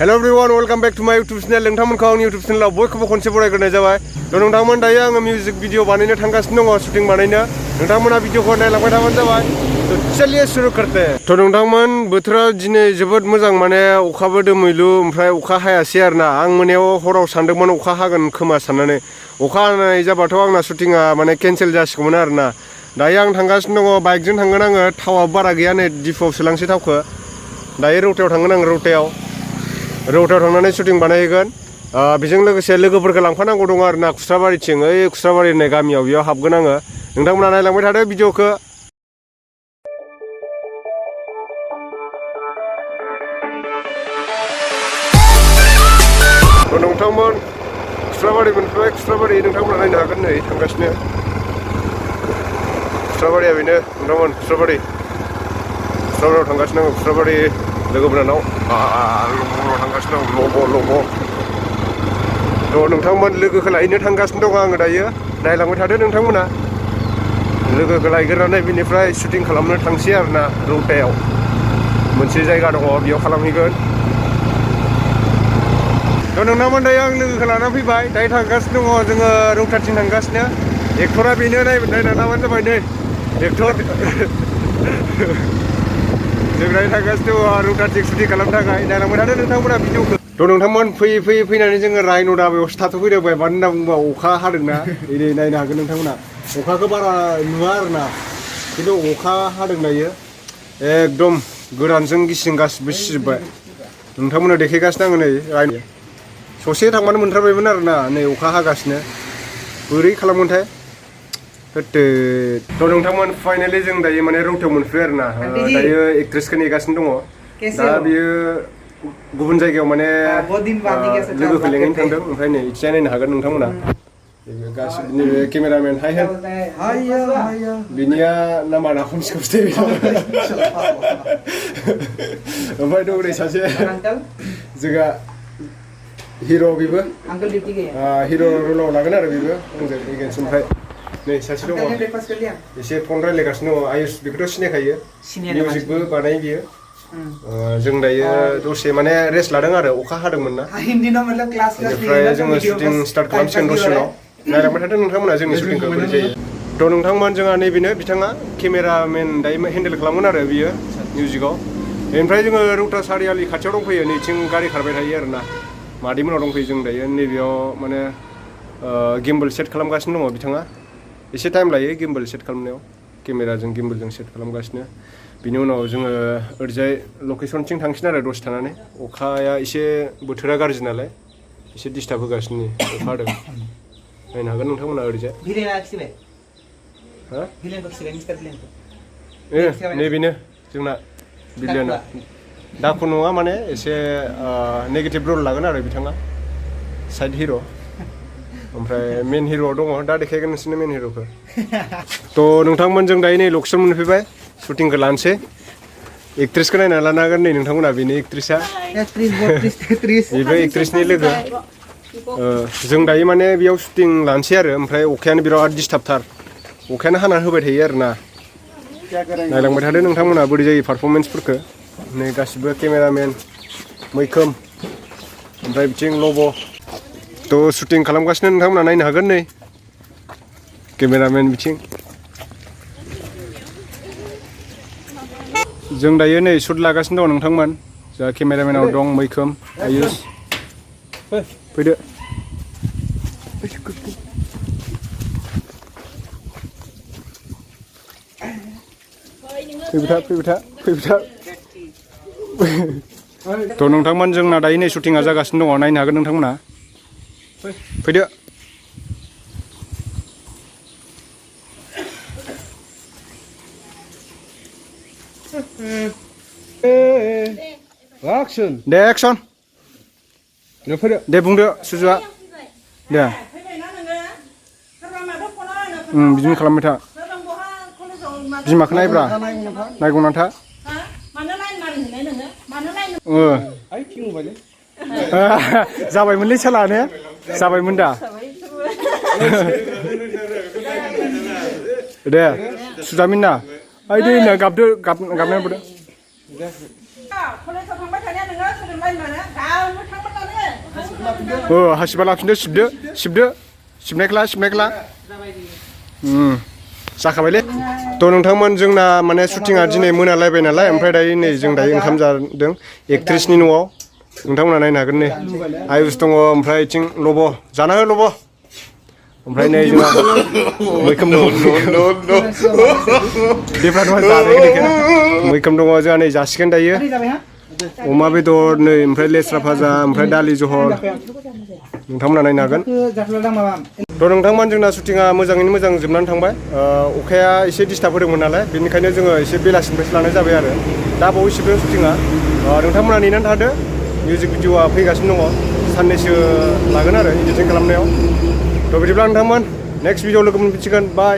Hello everyone, welcome back to my YouTube channel. नोंथांमोनखौ आंनि YouTube channel आव बयखौबो खनसे बरायग्रोनाय जाबाय। नोंथांमोन दायो आङो मिउजिक भिडिअ बानायनो थांगासिनो दङ, शुटिं बानायनो। नोंथांमोना भिडिअखौ नायलांबाय थाबानो जाबाय। चलिए शुरू करते हैं। नोंथांमोन बोथोरा दिनै जोबोद मोजां, माने अखाबो दोमैलु, ओमफ्राय अखा हायासै आरोना। आं मोनायाव हराव सानदोंमोन अखा हागोन खोमा साननानै। अखा हानाय जाबाथ' आंना शुटिंआ माने केन्सेल जासिगौमोन आरोना। दायो आं थांगासिनो दङ, बाइकजों थांगोन आङो। थावआ बारा गैया, नै डिपुआव सोलांसै थावखौ। दायो रौतायाव थांगोन आं, रौतायाव थांनानै शुटिं बानायहैगोन। बेजों लोगोसे लोगोफोरखौ लांफानांगौ दङ आरोना, खुस्राबारिथिं, ओइ खुस्राबारि होननाय गामियाव, बेयाव हाबगोन आङो। नोंथांमोना नायलांबाय थादो भिडिअखौ। नोंथांमोन खुस्राबारि मोनफैबाय, खुस्राबारि नोंथांमोना नायनो हागोन, नै थांगासिनो। खुस्राबारिया बेनो नोंथांमोन, खुस्राबारियाव थांगासिनो आङो, खुस्राबारि लोगोफोरनाव थांगासिनो दं, लब'। नोंथांमोन लोगोखौ लायनो थांगासिनो दङ आङो दायो, नायलांबाय थादो नोंथांमोना। लोगोखौ लायग्रोनानै बिनिफ्राय शुटिं खालामनो थांसै आरोना, रौतायाव मोनसे जायगा दङ, बेयाव खालामहैगोन। नोंथांमोन दायो आं लोगोखौ लाना फैबाय, दायो थांगासिनो दङ जोङो रौताथिं थांगासिनो। एक्टरा बेनो, नायना लाबानो जाबाय, नै एक्टर। जों दायो थांगासिनो दङ रौताथिं शुटिं खालामनो थाखाय, नायलांबाय थादो नोंथांमोना भिडिअखौ। नोंथांमोन फैयै फैनानै जोङो रायन' दाबायावसो थाथ'फैदोंबाय, मानो होनना बुङोबा अखा हादोंना। नै नायनो हागोन नोंथांमोना, अखाखौ बारा नुवा आरोना, खिन्थु अखा हादों दायो। एकदम गोरानजों गिसिजों गासिबो सिजोब्बाय। नोंथांमोना देखायगासिनो आङो, नै रायन' ससे थांबानो मोनथारबायमोन आरोना, नै अखा हागासिनो। बोरै खालामगोनथाय नोंथांमोन फाइनालि जों दायो माने रौतायाव मोनफैबाय आरोना। दायो एक्ट्रेसखौ नेगासिनो दङ। दा बियो गुबुन जायगायाव माने लोगोखौ लेंहैनो थांदों। ओमफ्राय नै इथिया नायनो हागोन नोंथांमोना, गासिबो नैबे केमेरामेन। हाय बिनिया नामा नाखमसिखौसो। ओमफ्राय दं ओरै सासे जोंहा हिर', बेबो हिर' रलाव लागोन आरो बेबो आंजों एगेन्स्ट। ओमफ्राय नै सासे दङ, एसे फन रायज्लायगासिनो दङ, आयुष, बेखौथ' सिनायखायो, मिउजिकबो बानायो बियो। जों दायो दसे माने रेस्ट लादों आरो, अखा हादोंमोन ना। बेनिफ्राय जोङो शुटिं स्टार्ट खालामसिगोन दसे उनाव। नायलांबाय थादों नोंथांमोना जोंनि शुटिंखौ बोरै जायो। नोंथांमोन जोंहा नैबेनो बिथाङा केमेरामेन, दायो हेन्डेल खालामगोन आरो बियो मिउजिकआव। बेनिफ्राय जोङो रौता सारिआलि खाथियाव दंफैयो, नैथिं गारि खारबाय थायो आरोना। मादैमोनाव दंफैयो जों दायो, नैबेयाव माने गिम्बल सेट खालामगासिनो दङ बिथाङा। एसे टाइम लायो गिम्बल सेट खालामनायाव, केमेराजों गिम्बलजों सेट खालामगासिनो। बिनि उनाव जोङो ओरैजाय लकेसनथिं थांसिन आरो दसे थानानै। अखाया एसे बोथोरा गाज्रि नालाय एसे डिस्टार्ब होगासिनो, अखा हादों। नायनो हागोन नोंथांमोना ओरैजाय। नैबेनो जोंना बिलियना। दाखु नङा माने, एसे नेगेटिभ रल लागोन आरो बिथाङा, साइड हिर'। ओमफ्राय मेन हिर'आव दङ, दा देखायगोन नोंसोरनो मेन हिर'खौ। नोंथांमोन जों दायो नै लकेसन मोनफैबाय, शुटिंखौ लानोसै। एक्ट्रेसखौ नायना लानो हागोन, नै नोंथांमोना बेनो एक्ट्रेसआ, बेबो एक्ट्रेसनि लोगो। जों दायो माने बेयाव शुटिं लानोसै आरो, ओमफ्राय अखायानो बिराद डिस्टार्बथार, अखायानो हानानै होबाय थायो आरोना। नायलांबाय थादो नोंथांमोना बोरै जायो पारफरमेन्सफोरखौ। नै गासिबो केमेरामेन मैखोम, ओमफ्राय बिथिं लब'। शुटिं खालामगासिनो, नोंथांमोना नायनो हागोन, नै केमेरामेन बिथिं। जों दायो नै शुट लागासिनो दं नोंथांमोन। जोंहा केमेरामेनाव दं मैखोम, आयुष। फैदो। फैबाय था। नोंथांमोन जोंना दायो नै शुटिंआ जागासिनो दङ, नायनो हागोन नोंथांमोना। फैदो। दे एक्सन। दे बुंदो सुजुआ। दे बिदिनो खालामबाय था। बिमाखौ नायब्रा, नायगौना था। जाबायमोनलै साला ने, जाबायमोन दा। दे सुजामिन ना, ओइ दे गाबदो, गाबनाय बोदो। हासिबा लाफिनदो सिबदो सिबनायख्ला जाखाबायलै थ' नोंथांमोन जोंना माने शुटिंआ दिनै मोनालायबाय नालाय ओमफ्राय दायो नै जों दायो ओंखाम जादों एक्ट्रिसनि न'आव नोंथांमोना नायनो हागोन नै आयुस दङ ओमफ्राय इथिं लब' जाना हो लब' ओमफ्राय नै जोंहा मैखोम दङ बेफ्रा दङ मैखोम दङ जोंहा नै जासिगोन दायो अमा बेदर नै ओमफ्राय लेस्रा भाजा ओमफ्राय दालि जहल नोंथांमोना नायनो हागोन थ' नोंथांमोन जोंना शुटिंआ मोजाङैनो मोजां जोबनानै थांबाय अखाया एसे डिस्टार्ब होदोंमोन नालाय बेनिखायनो जोङो एसे बेलासिनिफ्रायसो लानाय जाबाय आरो दा बावैसो शुटिंआ नोंथांमोना नेनानै थादो मिउजिक भिडिअआ फैगासिनो दङ साननैसो लागोन आरो एडिटिं खालामनायाव थ' बिदिब्ला नोंथांमोन नेक्स्ट भिडिअ लोगो मोनफिनसिगोन बाय